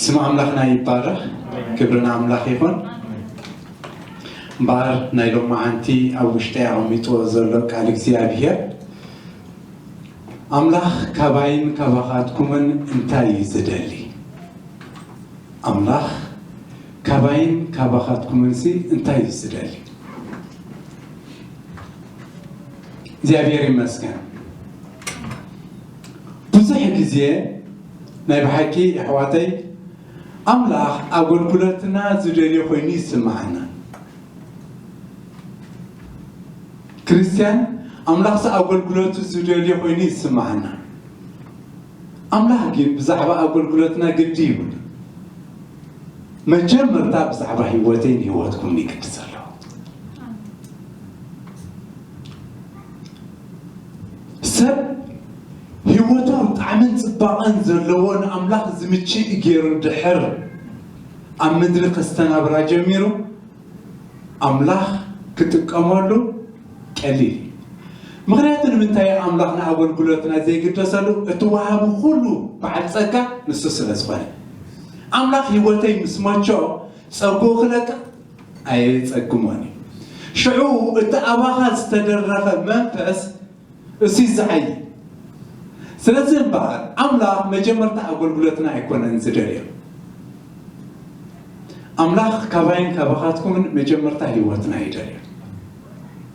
ስም ኣምላኽና ይባረኽ። ክብሪ ንኣምላኽ ይኹን። እምበኣር ናይ ሎማዓንቲ ኣብ ውሽጠይ ኣቐሚጥዎ ዘሎ ቃል እግዚኣብሔር፣ ኣምላኽ ካባይን ካባኻትኩምን እንታይ እዩ ዝደሊ? ኣምላኽ ካባይን ካባኻትኩምንሲ እንታይ እዩ ዝደሊ? እግዚኣብሔር ይመስገን። ብዙሕ ግዜ ናይ ብሓቂ ኣሕዋተይ፣ ኣምላኽ ኣገልግሎትና ዝደልዮ ኮይኑ ይስምዓና። ክርስትያን ኣምላኽሲ ኣገልግሎቱ ዝደልዮ ኮይኑ ይስምዓና። ኣምላኽ ግን ብዛዕባ ኣገልግሎትና ግዲ ይብሉ። መጀመርታ ብዛዕባ ህይወተይን ህይወትኩምን እዩ ግዲ ዘለዎ። ሰብ ህይወቱ ጣዕምን ጽባቐን ዘለዎ ንኣምላኽ ዝምችእ ገይሩ ድሕር ኣብ ምድሪ ከስተናብራ ጀሚሩ፣ ኣምላኽ ክጥቀመሉ ቀሊል እዩ። ምኽንያቱ ንምንታይ ኣምላኽ ንኣገልግሎትና ዘይግደሰሉ? እቲ ወሃቢ ኩሉ በዓል ጸጋ ንሱ ስለ ዝኾነ። ኣምላኽ ህይወተይ ምስ መቸኦ ጸግኡ ክለቅቕ ኣየጸግሞን እዩ። ሽዑ እቲ ኣባኻ ዝተደረኸ መንፈስ እሱ ይዝዓይ። ስለዚ እምበኣር ኣምላኽ መጀመርታ ኣገልግሎትና ኣይኮነን ዝደልዮ። ኣምላኽ ካባይን ካባኻትኩምን መጀመርታ ህይወትና ይደልዮ።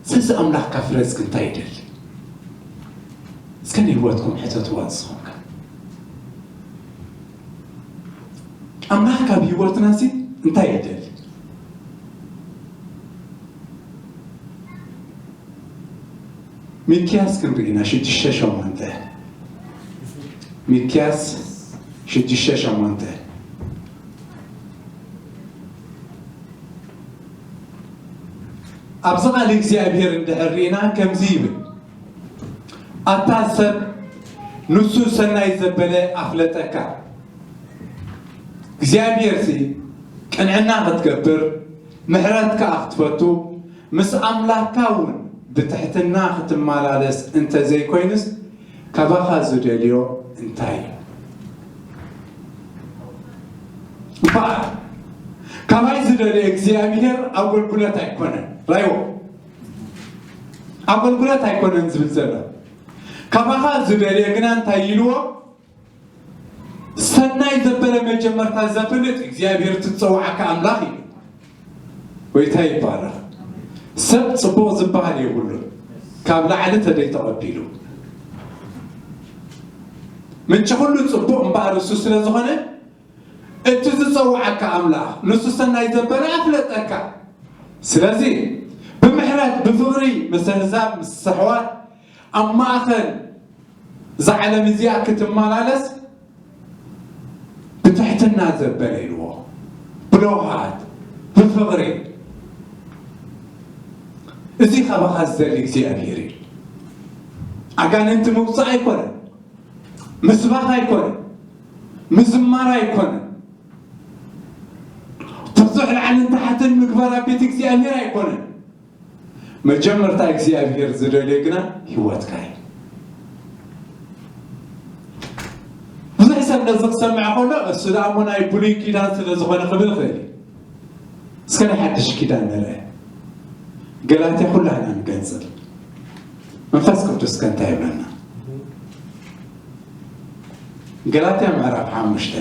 ስለዚ ኣምላኽ ካብ ፍረዝኪ እንታይ ይደሊ? እስከ ንህይወትኩም ሕተትዋ ንስኹም ከ። ኣምላኽ ካብ ህይወትናሲ እንታይ ይደሊ? ሚክያስ ክንርኢ ኢና ሽዱሽተ ሸሞንተ። ሚክያስ ሽዱሽተ ሸሞንተ። ኣብዚ ቃል እግዚኣብሔር እንድሕር ርኢና ከምዚ ይብል፣ ኣታ ሰብ ንሱ ሰናይ ዘበለ ኣፍለጠካ። እግዚኣብሔርሲ ቅንዕና ክትገብር ምሕረት ከኣ ክትፈቱ ምስ ኣምላኽካ እውን ብትሕትና ክትመላለስ እንተዘይኮይኑስ ካባኻ ዝደልዮ እንታይ እዩ? እምበኣር ካባይ ዝደልዮ እግዚኣብሔር ኣገልግሎት ኣይኮነን። ራይዎ ኣገልግሎት ኣይኮነን ዝብል ዘሎ። ካባኻ ዝደልዮ ግና እንታይ ኢልዎ? ሰናይ ዘበለ መጀመርታ ዘፍልጥ እግዚኣብሔር ትጸውዓካ ኣምላኽ እዩ። ጎይታ ይባረኽ። ሰብ ጽቡቕ ዝበሃል የብሉን፣ ካብ ላዕሊ ተደይ ተቐቢሉ። ምንጪ ኩሉ ጽቡቕ እምበኣር እሱ ስለ ዝኾነ፣ እቲ ዝጸውዓካ ኣምላኽ ንሱ ሰናይ ዘበለ ኣፍለጠካ። ስለዚ ብምሕረት ብፍቕሪ ምስ ኣህዛብ ምስ ኣሕዋት ኣብ ማእኸል እዛ ዓለም እዚኣ ክትመላለስ ብትሕትና ዘበለ ኢልዎ፣ ብለውሃት፣ ብፍቕሪ። እዚ ካባኻ ዝደሊ እግዚኣብሔር እዩ። ኣጋንንቲ ምውፃእ ኣይኮነን፣ ምስባኽ ኣይኮነን፣ ምዝማር ኣይኮነን፣ ብዙሕ ላዕልን ታሕትን ምግባር ኣብ ቤት እግዚኣብሔር ኣይኮነን። መጀመርታ እግዚኣብሔር ዝደልዮ ግና ህይወትካ እዩ። ብዙሕ ሰብ ነዚ ክሰምዕ ከሎ እሱ ደኣ እሞ ናይ ብሉይ ኪዳን ስለ ዝኾነ ክብል ይኽእል እዩ። እስከ ናይ ሓድሽ ኪዳን ንርአ። ገላትያ ኩላህና ንገንጽል። መንፈስ ቅዱስ ከ እንታይ ይብለና? ገላትያ ምዕራፍ ሓሙሽተ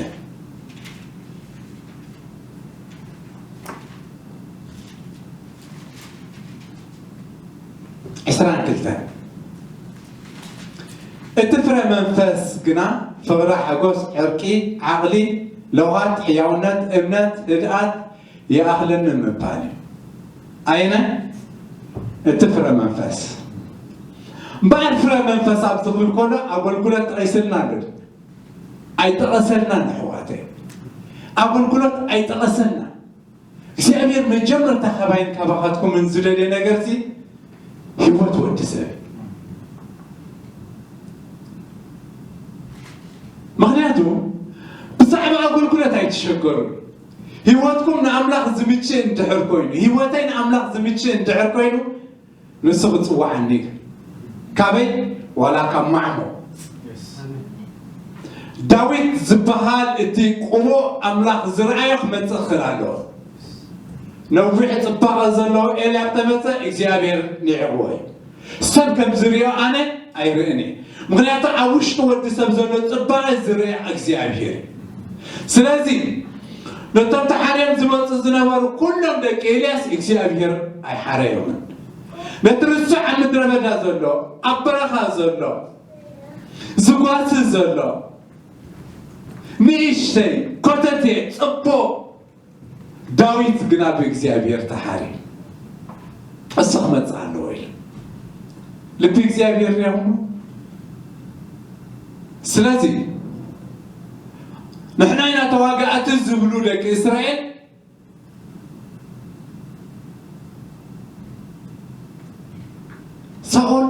ዕስራን ክልተን። እቲ ፍረ መንፈስ ግና ፍቕሪ፣ ሓጎስ፣ ዕርቂ፣ ዓቕሊ፣ ለውሃት፣ ሕያውነት፣ እምነት፣ ህድኣት፣ ይኣኽለኒ ምባል እዩ። ኣይነ እቲ ፍረ መንፈስ። እምበኣር ፍረ መንፈስ ኣብ ዝብል ከሎ ኣገልግሎት ጠቒስልና ኣሎ። ኣይጠቐሰልናን ኣሕዋተይ። ኣገልግሎት ኣይጠቐሰልናን። እግዚኣብሔር መጀመርታ ካባይን ካባኻትኩምን ዝደልየ ነገርሲ ህይወት ወዲ ሰብ እዩ። ምኽንያቱ ብዛዕባ ኣገልግሎት ኣይትሸገሩን። ህይወትኩም ንኣምላኽ ዝምችእ እንድሕር ኮይኑ፣ ህይወተይ ንኣምላኽ ዝምችእ እንድሕር ኮይኑ፣ ንሱ ክጽውዓኒ እዩ። ካበይ? ዋላ ካብ ማዕሞ። ዳዊት ዝበሃል እቲ ቅቡእ ኣምላኽ ዝረኣዮ ክመጽእ ክኽእል ኣለዎ። ነዊሕ ጽባቐ ዘለዎ ኤልያብ ተመጸ፣ እግዚኣብሔር ንዒቕዎ እዩ። ሰብ ከም ዝርእዮ ኣነ ኣይርእን እየ። ምኽንያቱ ኣብ ውሽጢ ወዲ ሰብ ዘሎ ጽባቐ ዝርእዮ እግዚኣብሔር እዩ። ስለዚ ነቶም ተሓርዮም ዝመጹ ዝነበሩ ኩሎም ደቂ ኤልያስ እግዚኣብሔር ኣይሓረዮምን። ነቲ ርሱዕ ኣብ ምድረ በዳ ዘሎ፣ ኣብ በረኻ ዘሎ፣ ዝጓሲ ዘሎ፣ ንእሽተይ፣ ኮተቴ፣ ጽቡቕ፣ ዳዊት ግና ብእግዚኣብሔር ተሓርዩ፣ እሱ ክመጽእ ኣለዎ ኢሉ። ልቢ እግዚኣብሔር ሪኦም። ስለዚ ንሕና ኢና ተዋጋእቲ ዝብሉ ደቂ እስራኤል፣ ሳኦል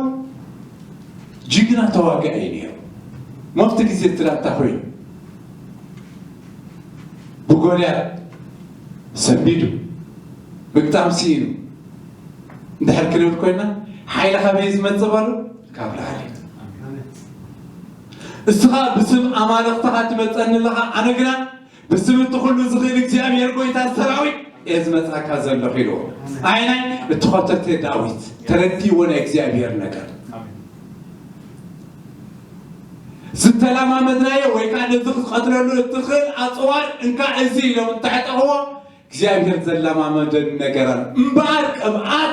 ጅግና ተዋጋኢ እዩ ነይሩ። መብቲ ግዜ ትላታ ኮይኑ ብጎልያድ ሰንቢዱ፣ ምግጣም ስኢኑ። እንድሕር ክንብል ኮይና፣ ሓይሊ ካበይ ዝመጽእ በሉ? ካብ ላዕሊ። እስኻ ብስም ኣማልኽትኻ ትመጸኒ ኣለኻ፣ ኣነ ግና ብስም እቲ ኩሉ ዝኽእል እግዚኣብሔር ጎይታ ሰራዊት እየ ዝመጽኣካ ዘለኹ ኢልዎ። ኣይናይ እቲ ኾተቴ ዳዊት ተረዲእዎ ናይ እግዚኣብሔር ነገር። ዝተለማመድናዮ ወይ ከዓ ነዚ ክትቐትለሉ እትኽእል ኣፅዋር እንካ እዚ ኢሎም እንተዕጠቕዎ እግዚኣብሔር ዘላማመደኒ ነገራን እምበኣር ቅብኣት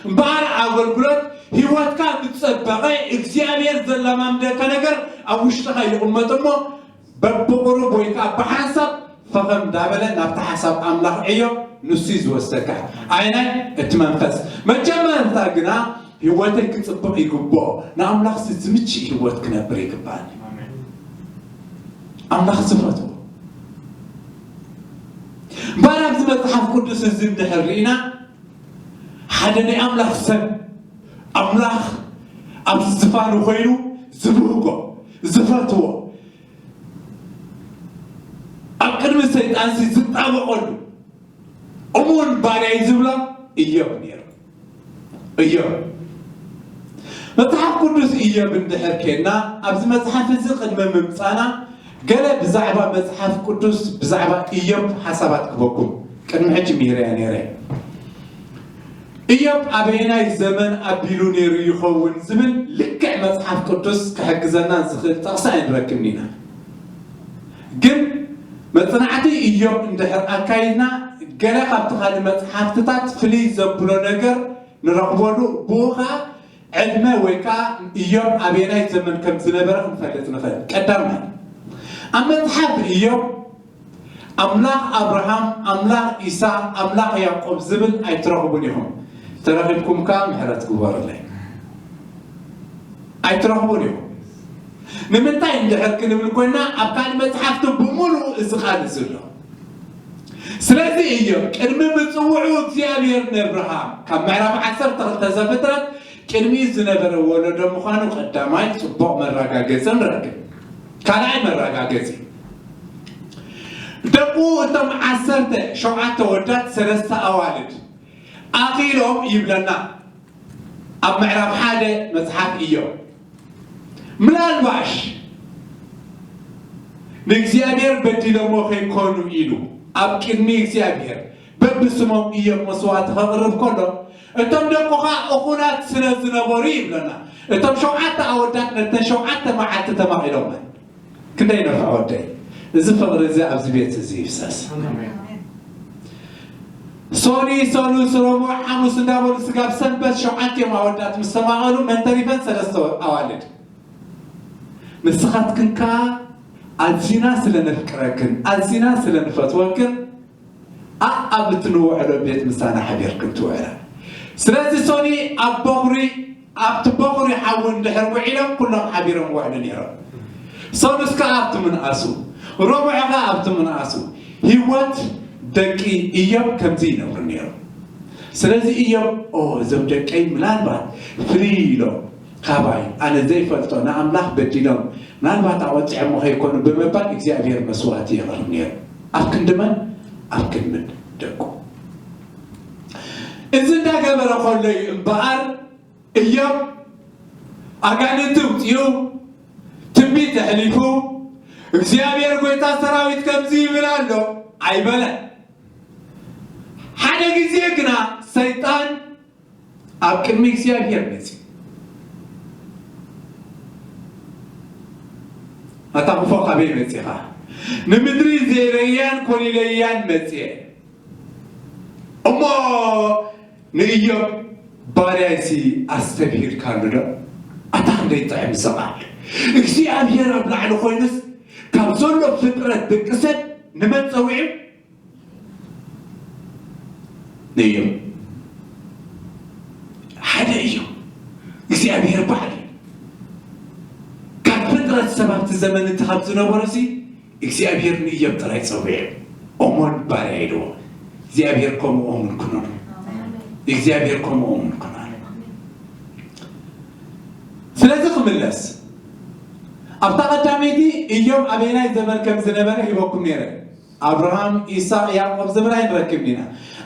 እምበኣር ኣገልግሎት ህይወትካ ዝፀበቐ እግዚኣብሔር ዘላማምደካ ነገር ኣብ ውሽጥኻ ይቕመጥ እሞ በብቑሩብ ወይ ከዓ ብሓንሳብ ፈኸም እንዳበለ ናብቲ ሓሳብ ኣምላኽ ዕዮ ንሱ እዩ ዝወስደካ። ኣይናይ እቲ መንፈስ መጀመርታ ግና ህይወተይ ክፅብቕ ይግብኦ። ንኣምላኽሲ ዝምችእ ህይወት ክነብር ይግባኣኒ። ኣምላኽ ዝፈትዎ እምበኣር ኣብዚ መፅሓፍ ቅዱስ እዚ እንድሕር ርኢና ሓደ ናይ ኣምላኽ ሰብ ኣምላኽ ኣብ ዝፋኑ ኮይኑ ዝብህጎ ዝፈትዎ ኣብ ቅድሚ ሰይጣንሲ ዝጣበቐሉ እሙን ባርያይ ዝብሎ እዮብ ነይሩ። እዮብ መጽሓፍ ቅዱስ እዮብ እንድሕር ኬና ኣብዚ መጽሓፍ እዚ ቅድሚ ምምጻና ገለ ብዛዕባ መጽሓፍ ቅዱስ ብዛዕባ እዮብ ሓሳባት ክበኩም ቅድሚ ሕጂ ምሂረያ ነይረ። እዮብ ኣበየናይ ዘመን ኣቢሉ ነይሩ ይኸውን ዝብል ልክዕ መጽሓፍ ቅዱስ ክሕግዘና ዝኽእል ጥቕሲ ኣይንረክብን ኢና። ግን መጽናዕቲ እዮብ እንድሕር ኣካይድና ገለ ካብቲ ካልእ መጽሓፍትታት ፍልይ ዘብሎ ነገር ንረኽበሉ ብኡ ኸኣ ዕድመ ወይ ከኣ እዮብ ኣበየናይ ዘመን ከም ዝነበረ ክንፈልጥ ንኽእል። ቀዳማይ ኣብ መጽሓፍ እዮብ ኣምላኽ ኣብርሃም ኣምላኽ ኢሳቅ ኣምላኽ ያዕቆብ ዝብል ኣይትረኽቡን ኢኹም። ተረኺብኩም ከኣ ምሕረት ግበሩለይ። ኣይትረኽቡን ኢኹም። ንምንታይ እንድሕር ክንብል ኮይና ኣብ ካልእ መጽሓፍቲ ብምሉኡ እዚ ቃል እዚ ኣሎ። ስለዚ እዮም ቅድሚ ምጽውዑ እግዚኣብሔር ነብርሃም ካብ ምዕራፍ ዓሰርተ ክልተ ዘፍጥረት ቅድሚ ዝነበረ ወለዶ ምዃኑ ቀዳማይ ጽቡቕ መረጋገጺ ንረክብ። ካልኣይ መረጋገጺ ደቁ እቶም ዓሰርተ ሸውዓተ ወዳት ሰለስተ ኣዋልድ ኣኺሎም ይብለና ኣብ ምዕራፍ ሓደ መጽሓፍ እዮም። ምናልባሽ ንእግዚኣብሔር በዲሎሞ ከይኮኑ ኢሉ ኣብ ቅድሚ እግዚኣብሔር በብስሞም እዮም መስዋዕቲ ከቕርብ ከሎ እቶም ደቁኻ እኹላት ስለ ዝነበሩ ይብለና። እቶም ሸውዓተ ኣወዳት ነተን ሸውዓተ መዓልቲ ተማቒሎመን። ክንደይ ነፍዕ ወደይ እዚ ፍቕሪ እዚ ኣብዚ ቤት እዚ ይፍሰስ። ሶኒ ሰሉስ ረቡዕ ሓሙስ እንዳበሉ ስጋብ ሰንበት ሸውዓቲኦም ኣወዳት ምስ ተማቐሉ መን ተሪፈን ሰለስተ ኣዋልድ። ንስኻትክን ከኣ ኣዚና ስለ ነፍቅረክን ኣዚና ስለ ንፈትወክን ኣኣብ እትንውዕሎ ቤት ምሳና ሓቢርክን ትውዕላ። ስለዚ ሶኒ ኣብ በኹሪ ኣብቲ በኹሪ ሓዊ እንድሕር ውዒሎም ኩሎም ሓቢሮም ውዕሉ ነይሮም። ሶኑስ ከኣ ኣብቲ ምንኣሱ፣ ረቡዕ ከኣ ኣብቲ ምንኣሱ። ህይወት ደቂ እዮም ከምዚ ይነብሩ ነይሮም። ስለዚ እዮም ኦ እዞም ደቀይ ምናልባት ፍልይ ኢሎም ካባይ ኣነ ዘይፈልጦ ንኣምላኽ በዲሎም ምናልባት ኣቆጢዖሞ ከይኮኑ ብምባል እግዚኣብሔር መስዋእቲ የቕርብ ነይሩ። ኣብ ክንዲ መን? ኣብ ክንዲ ደቁ። እዚ እንዳገበረ ከሎ እዩ እምበኣር እዮም ኣጋንንቲ ውፅኡ ትንቢት ኣሕሊፉ እግዚኣብሔር ጐይታ ሰራዊት ከምዚ ይብል ኣሎ ኣይበለን። ሓደ ግዜ ግና ሰይጣን ኣብ ቅድሚ እግዚኣብሔር መጺኡ። ኣታ ክፎ ካበይ መጺኻ? ንምድሪ ዘይረያን ኮሊለያን መጺኤ። እሞ ንእዮብ ባርያይሲ ኣስተብሂልካሉ ዶ? ኣታ ክንደይ ጥዕም ዝቓል እግዚኣብሔር ኣብ ላዕሊ ኮይኑስ ካብ ዘሎ ፍጥረት ደቂ ሰብ ንመን ጸዊዑ? ንእዮብ ሓደ እዩ። እግዚኣብሔር ባዕሉ ካብ ፍጥረት ሰብ ኣብቲ ዘመን እቲ ካብ ዝነበሩ ሲ እግዚኣብሔር ንእዮብ ጥራይ ጸዊዑ። ኦሞን ባርያ ኢልዎ። እግዚኣብሔር ከምኡ ኦሙን ኩነኑ። እግዚኣብሔር ከምኡ ኦሙን ኩነኑ። ስለዚ ክምለስ ኣብታ ቀዳመይቲ እዮብ ኣበይናይ ዘመን ከም ዝነበረ ሂበኩም ነይረ። ኣብርሃም፣ ኢሳቕ፣ ያዕቆብ ዝብል ኣይንረክብን ኢና።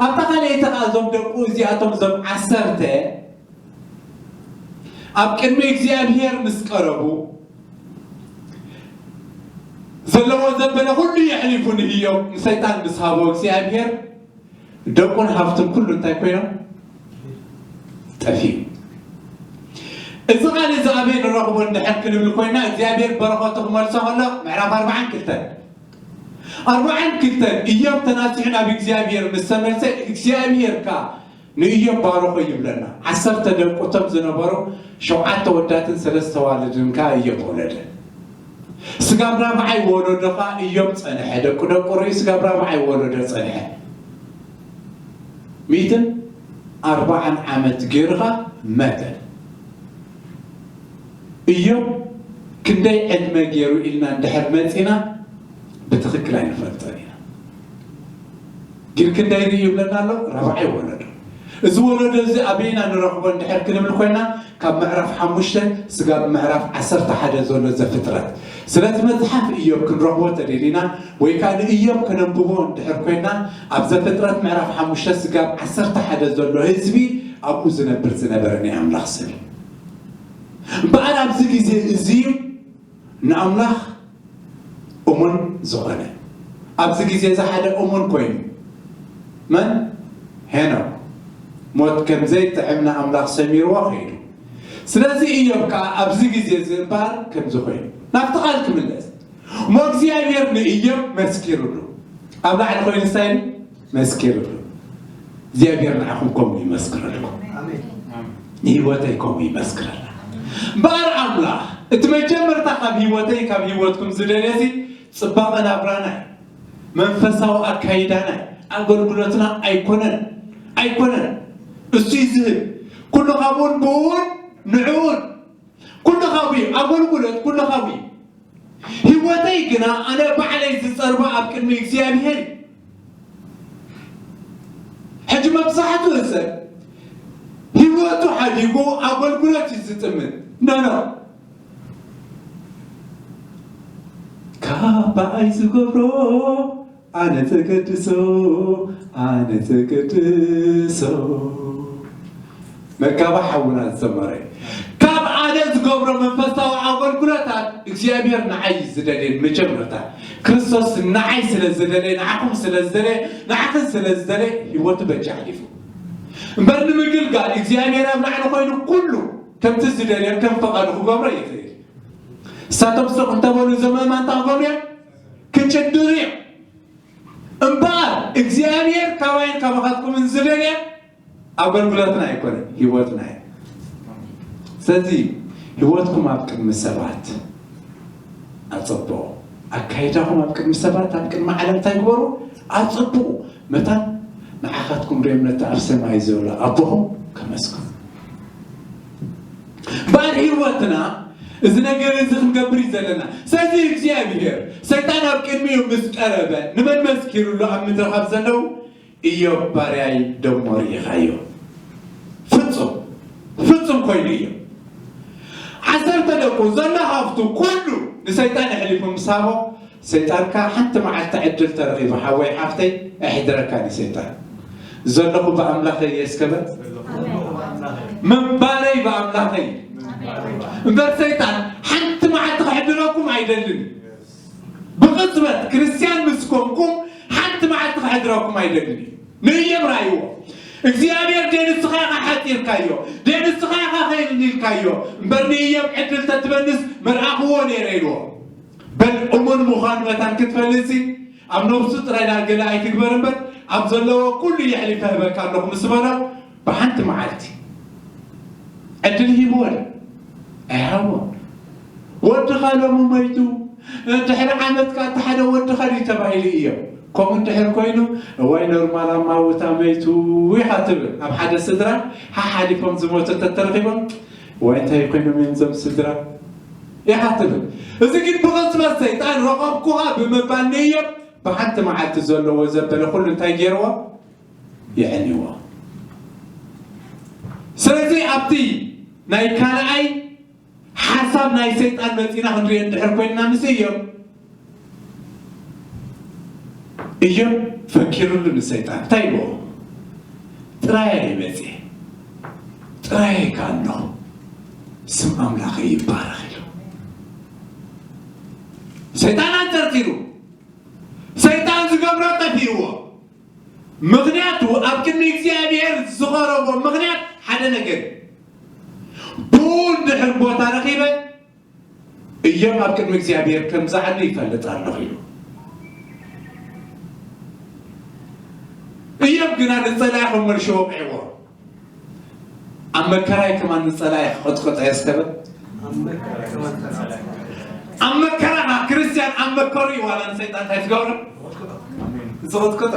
ኣብታ ካልኣይቲ ኸኣ እዞም ደቁ እዚኣቶም እዞም ዓሰርተ ኣብ ቅድሚ እግዚኣብሔር ምስ ቀረቡ ዘለዎ ዘበለ ኩሉ የሕሊፉ ንእዮብ ንሰይጣን ምስ ሃቦ እግዚኣብሔር ደቁን ሃፍቱን ኩሉ እንታይ ኮይኖም ጠፊኡ። እዚ ቃል እዚ ኣበይ ንረኽቦ እንድሕር ክንብል ኮይና እግዚኣብሔር በረኸቱ ክመልሶ ከሎ ምዕራፍ ኣርባዓን ክልተን ኣርባዓን ክልተን እዮብ ተናሲሑ ናብ እግዚኣብሔር ምስ ተመልሰ እግዚኣብሔር ከኣ ንእዮብ ባርኾ ይብለና። ዓሰርተ ደቁ እቶም ዝነበሩ ሸውዓተ ወዳትን ሰለስተ ዋልድን ከኣ እዮብ ወለደ። ስጋብ ራብዓይ ወለዶ ከኣ እዮብ ጸንሐ። ደቁ ደቁ ርእዩ ስጋብ ራብዓይ ወለዶ ጸንሐ። ሚእትን ኣርባዓን ዓመት ገይሩ ከኣ መተ። እዮብ ክንደይ ዕድመ ገይሩ ኢልና እንድሕር መጺና ብትኽክል ኣይንፈልጦን ኢና። ግን ክንደይ ርእዩ ይብለና ኣሎ? ራብዓይ ወለዶ። እዚ ወለዶ እዚ ኣበይና ንረኽቦ እንድሕር ክንብል ኮይና ካብ ምዕራፍ ሓሙሽተ ስጋብ ምዕራፍ ዓሰርተ ሓደ ዘሎ ዘፍጥረት። ስለዚ መጽሓፍ እዮብ ክንረኽቦ ተደሊና ወይ ከኣ ንእዮብ ከነንብቦ እንድሕር ኮይና ኣብ ዘፍጥረት ምዕራፍ ሓሙሽተ ስጋብ ዓሰርተ ሓደ ዘሎ ህዝቢ ኣብኡ ዝነብር ዝነበረ ናይ ኣምላኽ ሰብ እዩ። እምበኣር ኣብዚ ግዜ እዚ ንኣምላኽ እሙን ዝኾነ ኣብዚ ግዜ እዚ ሓደ እሙን ኮይኑ መን? ሄኖክ። ሞት ከም ዘይጥዕም ንኣምላኽ ሰሚርዎ ከይዱ። ስለዚ እዮብ ከኣ ኣብዚ ግዜ እዚ እምበኣር ከምዚ ኮይኑ ናብቲ ቃል ክምለስ እሞ እግዚኣብሔር ንእዮብ መስኪሩሉ ኣብ ላዕሊ ኮይኑ እንታይ ኢሉ? መስኪሩሉ። እግዚኣብሔር ንዓኹም ከምኡ ይመስክረልኩም። ንህይወተይ ከምኡ ይመስክረላ። እምበኣር ኣምላኽ እቲ መጀመርታ ካብ ህይወተይ ካብ ህይወትኩም ዝደልየሲ ጽባቐ ናብራና እዩ። መንፈሳዊ ኣካይዳና እዩ። ኣገልግሎትና ኣይኮነን ኣይኮነን እሱ እዩ ዝህብ። ኩሉ ካብኡን ብኡውን ንዕኡን ኩሉ ካብኡ እዩ። ኣገልግሎት ኩሉ ካብኡ እዩ። ህይወተይ ግና ኣነ ባዕለይ ዝጸርባ ኣብ ቅድሚ እግዚኣብሔር እዩ። ሕጂ መብዛሕትኡ ሰብ ህይወቱ ሓዲጉ ኣገልግሎት እዩ ዝጥምን። ኖ ኖ ካባኣይ ዝገብሮ ኣነ ተገድሶ ኣነ ተገድሶ መጋባ ሓውና ዝዘመረ ካብ ኣነ ዝገብሮ መንፈሳዊ ኣገልግሎታት እግዚኣብሔር ንዓይ እዩ ዝደልየን መጀመርታ ክርስቶስ ንዓይ ስለ ዝደለየ ንዓኹም ስለ ዝደለየ ንዓኽን ስለ ዝደለየ ህይወቱ በጃ ኣሕሊፉ እምበር ንምግልጋል እግዚኣብሔር ኣብ ላዕሊ ኮይኑ ኩሉ ከምቲ ዝደልዮን ከም ፈቓዱ ክገብሮ ይኽእል እሳቶም ስቕ እንተበሉ እዞም ኣእማን እንታይ ክገብሩ እዮም ክጭድሩ እዮም እምበኣር እግዚኣብሔር ካባይን ካባኻትኩምን ዝደልየ ኣገልግሎትና ኣይኮነን ህይወትና እዩ ስለዚ ህይወትኩም ኣብ ቅድሚ ሰባት ኣፀብቑ ኣካይዳኹም ኣብ ቅድሚ ሰባት ኣብ ቅድሚ ዓለም እንታይ ግበሩ ኣፀብቑ መታን ንዓኻትኩም ሪኦም ነቲ ኣብ ሰማይ ዘሎ ኣቦኹም ከመስግኑ እምበኣር ህይወትና እዚ ነገር እዚ ክንገብር እዩ ዘለና ስለዚ እግዚኣብሔር ሰይጣን ኣብ ቅድሚኡ ምስ ቀረበ ንመን መስኪሩሉ ኣብ ምድሪ ካብ ዘለዉ እዮብ ባርያይ ደሞ ርኢኻዮ ፍጹም ፍጹም ኮይኑ እዩ ዓሰርተ ደቁ ዘሎ ሃፍቱ ኩሉ ንሰይጣን ኣሕሊፉ ምስ ሃቦ ሰይጣንካ ሓንቲ መዓልቲ ዕድል ተረኺቡ ሓወይ ሓፍተይ ኣሕድረካ ንሰይጣን ዘለኹ ብኣምላኸይ የስከበ ምንባረይ ብኣምላኸይ እምበር ሰይጣን ሓንቲ መዓልቲ ክሕድረኩም ኣይደልን ብቕጽበት ክርስትያን ምስ ኮንኩም ሓንቲ መዓልቲ ከሕድረኩም ኣይደልን እዩ። ንእየም ራእይዎ። እግዚኣብሔር ደንስኻ ኢኻ ሓጺርካዮ፣ ደንስኻ ኢኻ ከይንልካዮ። እምበር ንእየም ዕድል ተትበንስ መርኣኽዎ ነይረ ኢልዎ። በል እሙን ምዃን መታን ክትፈልጥሲ ኣብ ነብሱ ጥራይ ዳር ገለ ኣይትግበር እምበር ኣብ ዘለዎ ኩሉ የሕሊፈ ህበካ ኣለኹ ምስ በሎ ብሓንቲ መዓልቲ ዕድል ሂብዎ ዶ? ኣይሃቦን። ወድኻ ሎሚ ሞይቱ፣ ድሕሪ ዓመት ከኣ እቲ ሓደ ወድኻ ድዩ ተባሂሉ እዮም። ከምኡ እንድሕር ኮይኑ፣ እዋይ ኖርማል ኣማውታ መይቱ ኢኻ ትብል። ኣብ ሓደ ስድራ ሓሓሊፎም ዝሞቱ ተተረኺቦም፣ እዋይ እንታይ ኮይኖም እዮም እዞም ስድራ ኢኻ ትብል። እዚ ግን ብቕጽበት ሰይጣን ረኸብኩኻ ብምባል ንእዮብ ብሓንቲ መዓልቲ ዘለዎ ዘበለ ኩሉ እንታይ ገይርዎ? የዕንዎ። ስለዚ ኣብቲ ናይ ካልኣይ ሓሳብ ናይ ሰይጣን መጺና ክንሪኦ እንድሕር ኮይንና ምስ እዮም እዮም ፈኪሩሉ ንሰይጣን እንታይ ይብሎ? ጥራይ ይመጽእ ጥራይ ካኖ ስም ኣምላኽ ይባረኽ ኢሉ ሰይጣን ኣንጠርጢሩ ሰይጣን ዝገብሮ ጠፊእዎ። ምኽንያቱ ኣብ ቅድሚ እግዚኣብሔር ዝቐረቦ ምኽንያት ሓደ ነገር እዩ። ብኡ እንድሕር ቦታ ረኺበ እዮም ኣብ ቅድሚ እግዚኣብሔር ከም ዝዓሉ ይፈልጥ ኣለኹ ኢሉ እዮም ግና ንጸላኢ ከም መልሾ ወቕዕዎ ኣብ መከራይ ከማን ንጸላኢ ክቐጥቀጦ የስከበ ኣብ መከራ ክርስትያን ኣብ መከሩ ይዋላ ንሰይጣን እንታይ ትገብሮ ዝቐጥቀጦ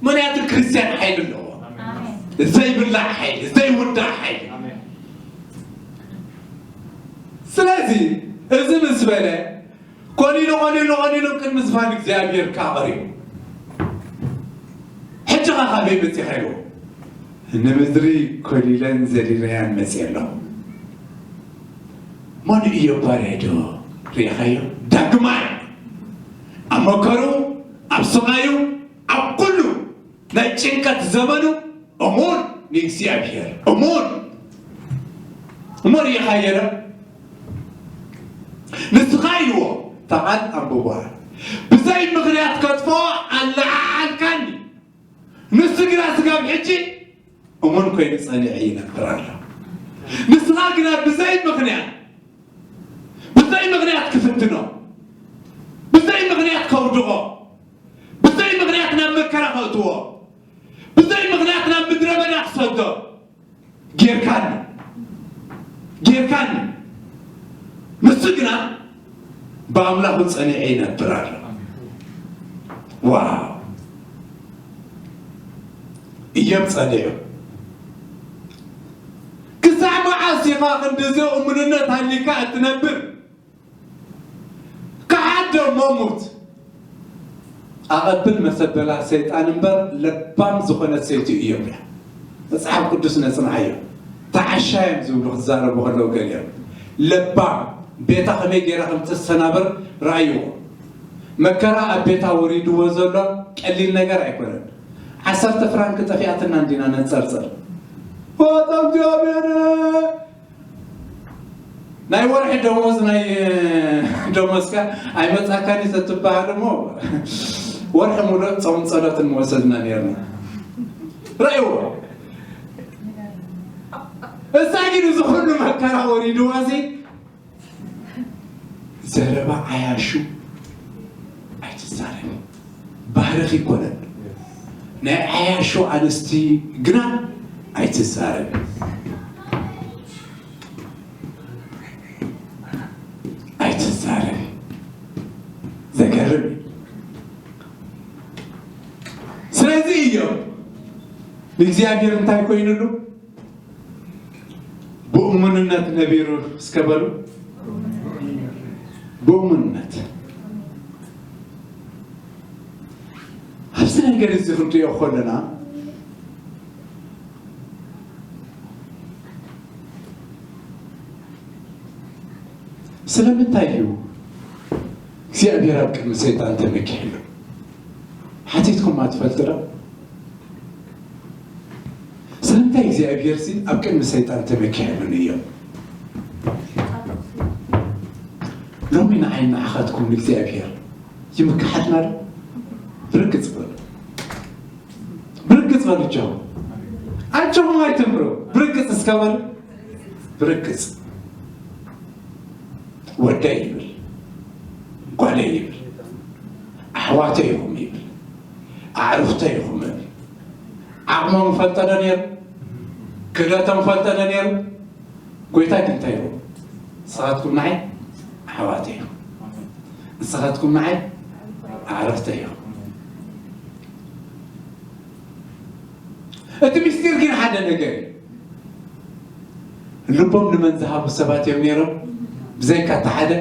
ምክንያቱ ክርስትያን ሓይሊ ኣለዎ ዘይብላዕ ሓይሊ ዘይውዳእ ሓይሊ ስለዚ እዚ ምስ በለ ኮሊሉ ኮሊሉ ኮሊሉ ቅድሚ ዝፋን እግዚኣብሔር ካቐርዩ ሕጂ ኻ ካበይ መፂኻ ኢሉ ንምድሪ ኮሊለን ዘሊለያን መፅየ ኣለኹ መን እዩ ባርያ ዶ ርኢኻዮ ዳግማይ ኣብ መከሩ ኣብ ስቓዩ ኣብ ኩሉ ናይ ጭንቀት ዘመኑ እሙን ንእግዚኣብሔር እሙን እሞ ርኢኻዮ ዶ ንስኻ ኢልዎ ተዓል ኣንብቧ ብዘይ ምኽንያት ከጥፍኦ ኣለዓዓልካኒ ንሱ ግና ስጋብ ሕጂ እሙን ኮይኑ ጸኒዑ ይነብር ኣሎ ንስኻ ግና ብዘይ ምኽንያት ብዘይ ምኽንያት ክፍትኖ ብዘይ ምኽንያት ከውድቖ ብዘይ ምኽንያት ናብ መከራ ከእትዎ ብዘይ ምኽንያት ናብ ምድረ በዳ ክሰዶ ጌርካኒ ጌርካኒ ንሱ ግና ብኣምላኹ ጸኒዐ ይነብር ኣሎ ዋው እዮብ ጸኒዑ ክሳዕ መዓስ ኢኻ ክንድዚ እሙንነት ሃሊካ እትነብር ከሓድ ደሞ ሙት ኣቐብል መሰበላ ሰይጣን እምበር ለባም ዝኾነት ሰይቲ እዮም እያ መፅሓፍ ቅዱስ ነፅንዓዮ ተዓሻ እዮም ዝብሉ ክዛረቡ ከለዉ ገሊኦም ለባም ቤታ ከመይ ገይራ ከም ተሰናብር ረኣይዎ መከራ ኣብ ቤታ ወሪድዎ ዘሎ ቀሊል ነገር ኣይኮነን ዓሰርተ ፍራንክ ጠፊኣትና እንዲና ነንፀርፀር ፎቶ እግዚኣብሔር ናይ ወርሒ ደሞዝ ናይ ደሞዝካ ኣይመጻካን እዩ ተትበሃል እሞ ወርሒ ሙሉእ ጾም ጸሎት እንወሰድና ነርና ረእዎ እሳ ግን እዚ ኩሉ መከራ ወሪድዋ እዚ ዘረባ ዓያሹ ኣይትዛረብ ባህርኽ ይኮነን ናይ ዓያሹ ኣንስቲ ግና ኣይትዛረብ ኣይትዛረብ ዘገርም ስለዚ እዮም ንእግዚኣብሔር እንታይ ኮይኑሉ ብእሙንነት ነቢሩ እስከ በሉ ብእሙንነት ኣብዚ ነገር እዚ ክንሪኦ ከለና ስለምንታይ እዩ እግዚኣብሔር ኣብ ቅድሚ ሰይጣን ተመኪሕሉ ሓቲትኩማ ትፈልጥ ዶ ስለምንታይ እግዚኣብሔር ሲ ኣብ ቅድሚ ሰይጣን ተመኪሕሉ እዮም ሎሚ ንዓይ ንዓኻትኩም ንእግዚኣብሔር ይምክሓልና ዶ? ብርግጽ በሉ። ብርግጽ በሉ፣ እጆም። ኣጆኹም ኣይትንብሩ። ብርግጽ እስከ በሉ። ብርግጽ። ወደይ ይብል፣ ጓለይ ይብል፣ ኣሕዋተይ ኢኹም ይብል፣ ኣዕሩኽተይ ኢኹም ይብል። ዓቕሞም ፈልጠ ዶ ነይሩ? ክእለቶም ፈልጠ ዶ ነይሩ? ጎይታ ግን እንታይ ኢሉ? ንስኻትኩም ንዓይ ኣሕዋተይ ኢኹም። ንስኻትኩም ንዓይ ኣዕሩኽተይ ኢኹም። እቲ ምስጢር ግን ሓደ ነገር እዩ። ልቦም ንመን ዝሃቡ ሰባት እዮም ነይሮም? ብዘይካ እቲ ሓደ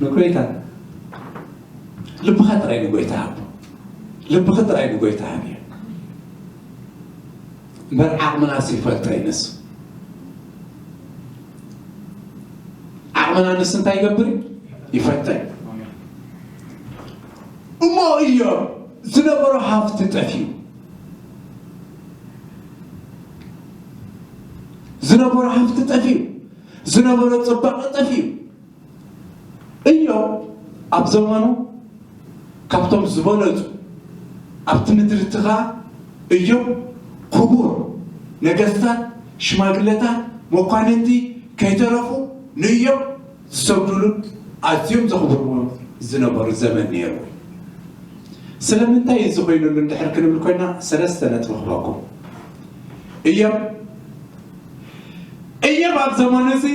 ንጎይታ። ልብኻ ጥራይ ንጎይታ ሃቦ። ልብኺ ጥራይ ንጎይታ ሃብዮ። እምበር ዓቕምናስ ይፈልጦ እዩ ንሱ። ዓቕምና ንሱ እንታይ ይገብር እዩ? ይፈልጦ እዩ። እሞ ኢዮብ ዝነበሮ ሃፍቲ ጠፊኡ። ዝነበሮ ሃፍቲ ጠፊኡ። ዝነበሮ ጽባቐ ጠፊኡ። ኢዮብ ኣብ ዘመኑ ካብቶም ዝበለጹ፣ ኣብቲ ምድሪ እቲ ኸኣ ኢዮብ ክቡር፣ ነገስታት፣ ሽማግለታት፣ መኳንንቲ ከይተረፉ ንኢዮብ ዝሰግዱሉን ኣዝዮም ዘኽብርዎ ዝነበሩ ዘመን ነይሩ። ስለምንታይ እዚ ኮይኑሉ እንድሕር ክንብል ኮይና፣ ሰለስተ ነጥቢ ክህበኩም። ኢዮብ፣ ኢዮብ ኣብ ዘመኑ እዚ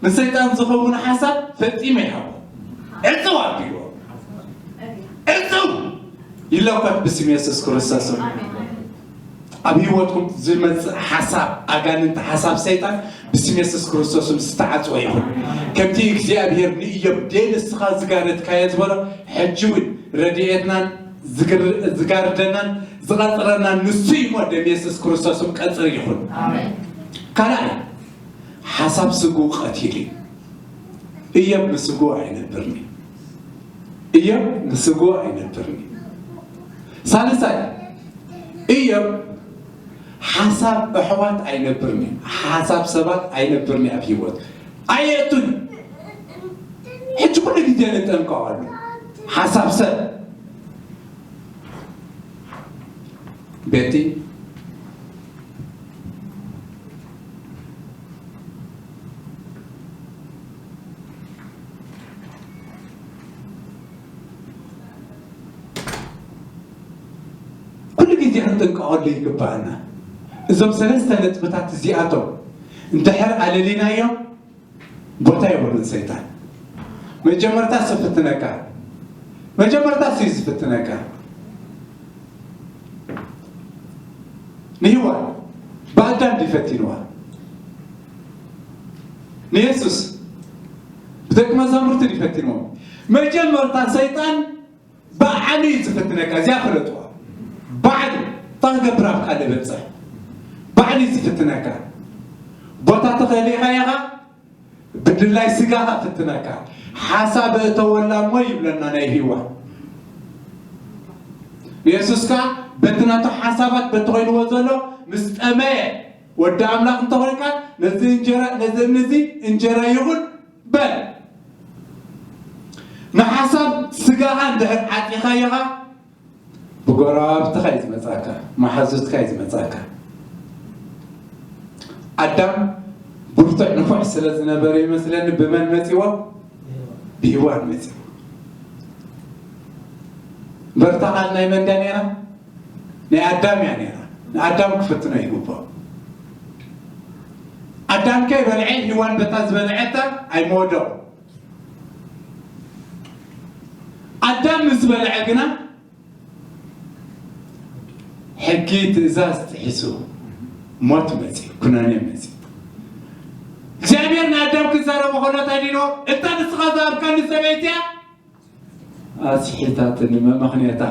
ንሰይጣን ዝኸውን ሓሳብ ፈጺሙ ይሃቦ። ዕጽው ኣቢልዎ። ዕጽው! ይለኮት ብስም የሱስ ክርስቶስ። ኣብ ህይወትኩም ዝመጽእ ሓሳብ ኣጋንንቲ፣ ሓሳብ ሰይጣን ብስም የሱስ ክርስቶስም ዝተዓጽወ ይኹን። ከምቲ እግዚኣብሔር ንኢዮብ፣ "ደይ ንስኻ ዝጋረድካዮ" ዝበሎ፣ ሕጂ እውን ረድኤትናን ዝግር-፣ ዝጋርደናን ዝቐጽረናን ንሱ እዩ እሞ፣ ደም የሱስ ክርስቶስም ቀጽሪ ይኹን። ኣሜን። ካልኣይ፣ ሓሳብ ስግኡ ቀቲሉ እዩ። ኢዮብ ንስግኡ ኣይነብርን እዩ። ኢዮብ ንስግኡ ኣይነብርን እዩ። ሳልሳይ፣ ኢዮብ ሓሳብ ኣሕዋት ኣይነብርን እዩ። ሓሳብ ሰባት ኣይነብርን እዩ ኣብ ህይወት። ኣየእቱን እዩ። ሕጂ ኩሉ ግዜ ንጠንቀቐሉ። ሓሳብ ሰብ። ቤቲ፣ ኩሉ ግዜ ክንጥንቀቐሉ ይግባኣና። እዞም ሰለስተ ነጥብታት እዚኣቶም እንድሕር ኣለሊናዮም፣ ቦታ የብሉን ሰይጣን። መጀመርታ እሱ ይፍትነካ። መጀመርታ እሱ እዩ ዝፍትነካ። ንሄዋን ብኣዳም ድዩ ፈቲንዋ? ንየሱስ ብደቂ መዛሙርቲ ድዩ ፈቲንዎም? መጀመርታ ሰይጣን ባዕሉ እዩ ዝፍትነካ። እዚኣ ፍለጥዋ። ባዕሉ። እንታይ ክገብር ኣብ ካልእ በጽሕ? ባዕሉ እዩ ዝፍትነካ። ቦታ ተኸሊእካ ኢኻ፣ ብድላይ ስጋኻ ፍትነካ። ሓሳብ እተወላ እሞ ይብለና ናይ ሄዋን። ንየሱስ ከኣ በቲ ናቱ ሓሳባት በቲ ኮይንዎ ዘሎ ምስ ጠመየ፣ ወዲ ኣምላኽ እንተኾይንካ፣ ነዚ እንጀራ፣ ነዚ እምኒ እዚ እንጀራ ይኹን በል። ንሓሳብ ስጋኻ እንድሕር ዓጺኻዮኻ፣ ብጎረባብትኻ እዩ ዝመጻካ፣ መሓዙትካ እዩ ዝመጻካ። ኣዳም ብርቱዕ ንፉዕ ስለ ዝነበረ ይመስለኒ፣ ብመን መጺዎ? ብሄዋን መጺዎ። እምበር እታ ቃል ናይ መን ድያ ነይራ? ናይ ኣዳም እያ ነይራ። ንኣዳም ክፍትኖ ይግብኦ። ኣዳም ከይበልዐ ሄዋን በታ ዝበልዐታ ኣይመወደቑ። ኣዳም ምስ በልዐ ግና ሕጊ ትእዛዝ ጥሒሱ ሞት መጺኡ፣ ኩነኔ መጺኡ። እግዚኣብሔር ንኣዳም ክዛረቦ ከሎ እንታይ ኢልዎ? "እታ ንስኻ ዝሃብካኒ ሰበይቲ እያ ኣስሒታትኒ፣ መመኽንያታ።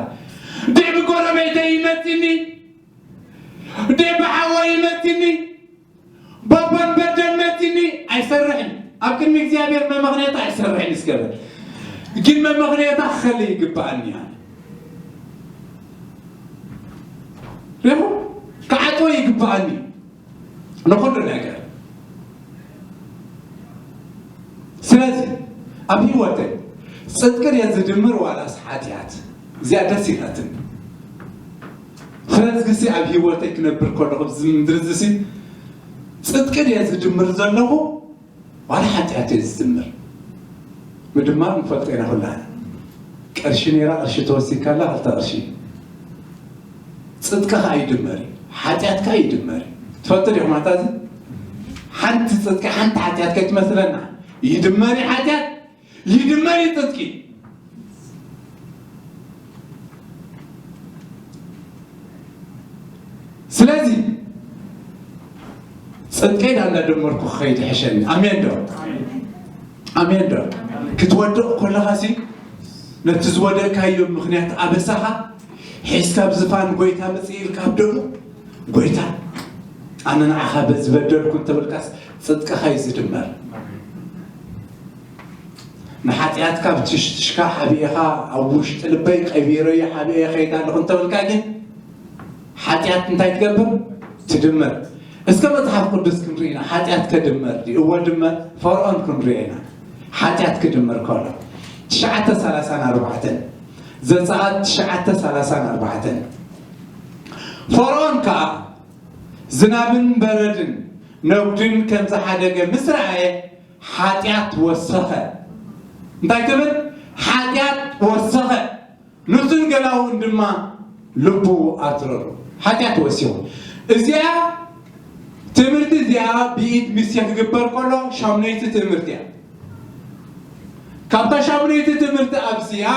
ድዕ ብጎረቤተይ ይመጺኒ፣ ድዕ ብሓወይ ይመጺኒ፣ ባባን በደን መጺኒ ኣይሰርሕን። ኣብ ቅድሚ እግዚኣብሔር መመኽንያታ ኣይሰርሕን እስከ በል። ግን መመኽንያታ ክኸሊ ይግብኣኒ እያ። ሪኹም? ክዓጽዎ ይግብኣኒ ንኹሉ ነገር። ስለዚ ኣብ ህይወተይ ጽድቂ ድየ ዝድምር ዋላስ ሓጢኣት? እዚኣ ደስ ኢላትኒ። ስለዚሲ ኣብ ህይወተይ ክነብር ከለኹ ኣብዚ ምድሪ እዚሲ ጽድቂ ድየ ዝድምር ዘለኹ ዋላ ሓጢኣት እየ ዝድምር? ምድማር ንፈልጦ ኢና ኩላና። ቅርሺ ነይራ፣ ቅርሺ ተወሲድካላ፣ ክልተ ቅርሺ። ጽድቂ ከኣ ይድመር እዩ፣ ሓጢኣት ከኣ ይድመር እዩ። ትፈልጡ ዲኹም ኣታ እዚ? ሓንቲ ጽድቂ ሓንቲ ሓጢኣት ከይትመስለና። ይድመር እዩ ሓጢኣት፣ ይድመር እዩ ጽድቂ። ስለዚ ጽድቀይ ዳ እንዳደመርኩ ክኸይድ ይሕሸኒ። ኣሜን ዶ? ኣሜን ዶ? ክትወድቕ ከለኻሲ ነቲ ዝወደቅካዮ ምኽንያት ኣበሳኻ ሒዝካ ኣብ ዝፋን ጎይታ ምጽእ ኢልካ ኣብ ደሙ ጎይታ ኣነ ንዓኻ በዚ በደልኩ እንተበልካስ ጽድቅኻ እዩ ዝድመር። ንሓጢኣትካ ብትሽትሽካ ሓቢእኻ ኣብ ውሽጢ ልበይ ቀቢረዮ ሓቢኤ ይኸይድ ኣለኹ እንተበልካ ግን ሓጢኣት እንታይ ትገብር? ትድመር። እስከ መጽሓፍ ቅዱስ ክንርኢ ኢና። ሓጢኣት ከድመር ድዩ? እወ ድመር። ፈርዖን ክንርኢ ኢና። ሓጢኣት ክድመር ከሎ ትሽዓተ ሰላሳን ኣርባዕተን፣ ዘጸኣት ትሽዓተ ሰላሳን ኣርባዕተን። ፈርዖን ከኣ ዝናብን በረድን ነጉድን ከም ዝሓደገ ምስ ረኣየ ሓጢኣት ወሰኸ። እንታይ ትብል? ሓጢኣት ወሰኸ። ንሱን ገላውን ድማ ልቡ ኣትረሩ። ሓጢኣት ወሲኹ። እዚኣ ትምህርቲ እዚኣ ብኢድ ሙሴ ክግበር ከሎ ሻሙነይቲ ትምህርቲ እያ። ካብታ ሻሙነይቲ ትምህርቲ ኣብዚኣ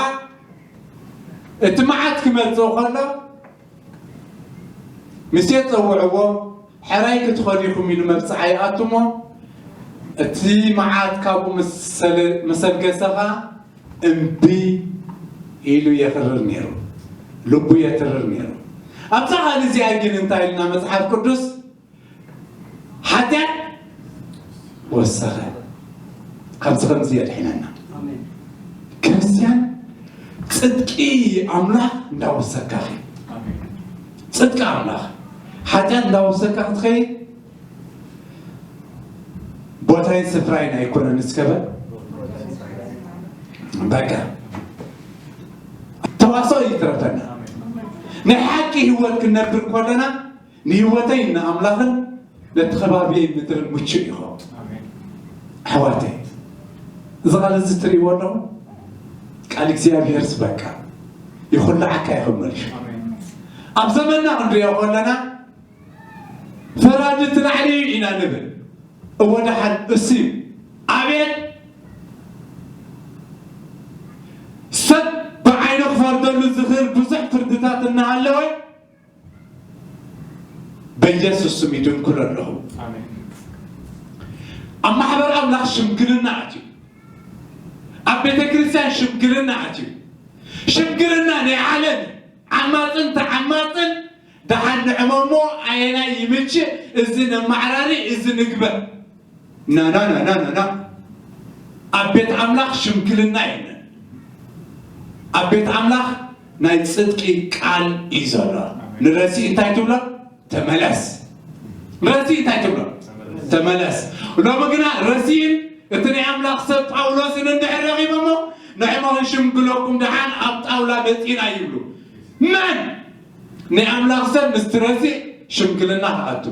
እቲ መዓት ክመጽእ ከሎ ሙሴ ጸውዕዎ፣ ሕራይ ክትኸዱ ኢኹም ኢሉ መብጽዓ ይኣቱ እሞ፣ እቲ መዓት ካብኡ ምስ ሰለ-፣ ምስ ኣልገሰ ኸኣ እምቢ ኢሉ የኽርር ነይሩ፣ ልቡ የትርር ነይሩ። ኣብዛ ቃል እዚኣ ግን እንታይ ኢልና መጽሓፍ ቅዱስ? ሓጢኣት ወሰኸ። ካብዚ ከምዚ የድሕነና። ኣሜን። ክርስትያን ጽድቂ ኣምላኽ እንዳወሰካ ኸይድ። ኣሜን። ጽድቂ ኣምላኽ ሓጢኣት እንዳወሰካ ክትኸይድ ቦታይን ስፍራይን ኣይኮነን እስከ በል። በቃ ተዋስኦ ይትረፈና። ናይ ሓቂ ህይወት ክንነብር ከለና ንህይወተይን ንኣምላኽን ነቲ ከባቢየይ ምድርን ምቹእ ይኸውን። ኣሜን። ኣሕዋተይ፣ እዚ ቃል እዚ ትርእይዎ ኣለኹም? ቃል እግዚኣብሔር ዝበቃ ይኹላዓካ ይኽመልሽ። ኣሜን። ኣብ ዘመንና ክንሪኦ ከለና ፈራዲ እቲ ላዕሊ እዩ ኢና ንብል። እወ ደሓን እሱ እዩ። ኣቤት ሰብ ብዓይኑ ክፈርደሉ ዝኽእል ብዙሕ ፍርድታት እናሃለወ በኢየሱስ ስም ይድንኩሎ ኣለኹ። ኣሜን። ኣብ ማሕበር ኣምላኽ ሽምግልና ኣትዩ። ኣብ ቤተ ክርስቲያን ሽምግልና ኣትዩ። ሽምግልና ናይ ዓለም ዓማፅን ተዓማፅን ደሓን ንዕመሞ ኣየናይ ይምችእ፣ እዚ ነማዕራሪ፣ እዚ ንግበር። ና፣ ና፣ ና፣ ና፣ ና፣ ና። ኣብ ቤት ኣምላኽ ሽምግልና የለን። ኣብ ቤት ኣምላኽ ናይ ጽድቂ ቃል እዩ ዘሎ። ንረሲእ እንታይ ትብሎ? ተመለስ። ንረሲእ እንታይ ትብሎ? ተመለስ። ሎሚ ግና ረሲእን እቲ ናይ ኣምላኽ ሰብ ጳውሎስን እንድሕር ረኺቦሞ፣ ንሕና ክንሽምግለኩም ደሓን ኣብ ጣውላ መጺና ይብሉ። መን? ናይ ኣምላኽ ሰብ ምስቲ ረሲእ ሽምግልና ክኣቱ።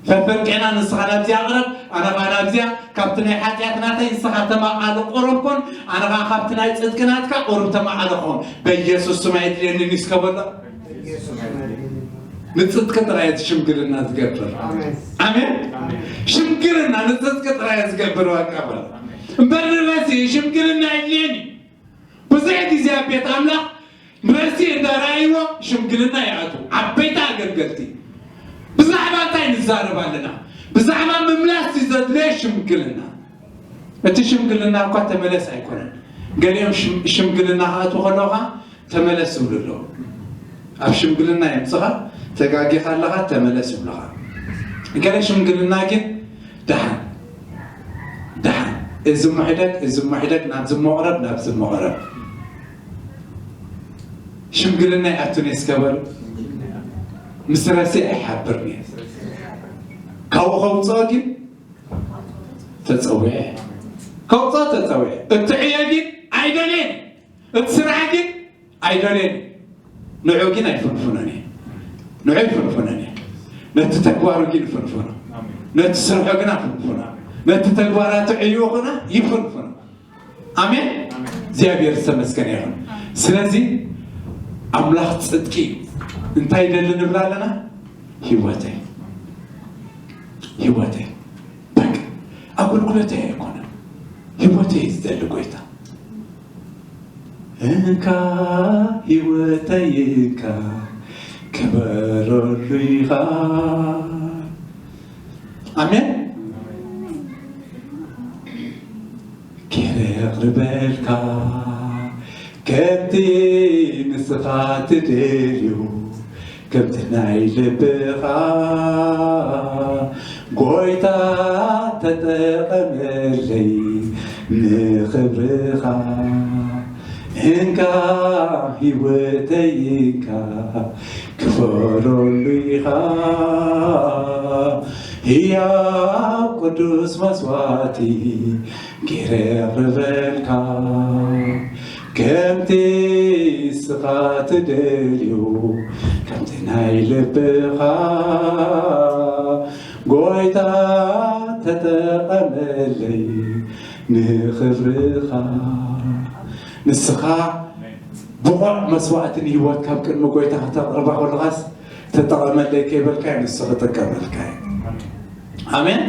ፈፈርቄና ንስኻ ናብዚኣ ቅረብ፣ ኣነ ኸዓ ናብዚኣ፣ ካብቲ ናይ ሓጢኣት ናተይ ንስኻ ተማቓሊ ቁሩብ ኩን፣ ኣነ ኸዓ ካብቲ ናይ ጽድቂ ናትካ ቁሩብ ተማቓሊ ክኹን። በኢየሱስ ስም ኣየድልየንን እዩ እስከ በሎ። ንጽድቂ ጥራይ እቲ ሽምግልና ዝገብር። ኣሜን። ኣሜን። ሽምግልና ንጽድቂ ጥራይ ዝገብር በቃ በሎ። እምበር ንረሲእ ሽምግልና የድልየን እዩ። ብዙሕ ግዜ ኣብ ቤት ኣምላኽ ንረሲእ እንዳረኣይዎ ሽምግልና ይኣትዉ። ዓበይቲ ኣገልገልቲ ብዛዕባ እንታይ ንዛረብ ኣለና? ብዛዕባ ምምላስ እዩ ዘድልዮ ሽምግልና። እቲ ሽምግልና እኳ ተመለስ ኣይኮነን። ገሊኦም ሽም-፣ ሽምግልና ክኣትዉ ከለዉ ኸዓ ተመለስ ይብሉ ኣለዉ። ኣብ ሽምግልና የምፅኻ፣ ተጋጊኻ ኣለኻ፣ ተመለስ ይብሉኻ። ገለ ሽምግልና ግን ደሓን፣ ደሓን፣ እዚ እሞ ሕደግ፣ እዚ እሞ ሕደግ፣ ናብዚ እሞ ቅረብ፣ ናብዚ እሞ ቅረብ። ሽምግልና ይኣቱን እስከ በሉ። ምስ ረሲእ ኣይሓብርን እየ። ካብኡ ከውፅኦ ግን ተፀዊዐ። ከውፅኦ ተፀዊዐ። እትዕዮ ግን ኣይደልየን። እቲ ስራሕ ግን ኣይደልየን። ንዑ ግን ኣይፍንፍኖን እየ። ንዑ ኣይፍንፍኖን እየ። ነቲ ተግባሩ ግን ይፍንፍኖ። ነቲ ስርሑ ግና ይፍንፍኖ። ነቲ ተግባራቱ ዕይዎ ግና ይፍንፍኖ። ኣሜን። እግዚኣብሔር ዝተመስገነ ይኹን። ስለዚ ኣምላኽ ጽድቂ እዩ። እንታይ ይደሊ ንብል ኣለና? ህይወተይ፣ ህይወተይ፣ በቃ፣ ኣገልግሎተይ ኣይኮነን፣ ህይወተይ እዩ ዝደሊ ጎይታ። እንካ ህይወተይ እንካ፣ ክበረሉ ኢኻ። ኣሜን። ገይረ የቕርበልካ ከምቲ ንስኻ ትደልዮ፣ ከምቲ ናይ ልብኻ ጎይታ፣ ተጠቐመለይ ንኽብርኻ። እንካ ህይወተይ እንካ፣ ክፈረሉ ኢኻ። ህያው ቅዱስ መስዋእቲ ገይረ የቕርበልካ፣ ከምቲ ንስኻ ትደልዮ፣ ከምቲ ናይ ልብኻ ጎይታ፣ ተጠቐመለይ ንኽብርኻ። ንስኻ ብቑዕ መስዋእቲ ንህይወትካ ኣብ ቅድሚ ጎይታ ከተቕርባ ከለኻስ፣ "ተጠቐመለይ" ከይበልካዮ፣ ንሱ ክጥቀመልካ እዩ። ኣሜን።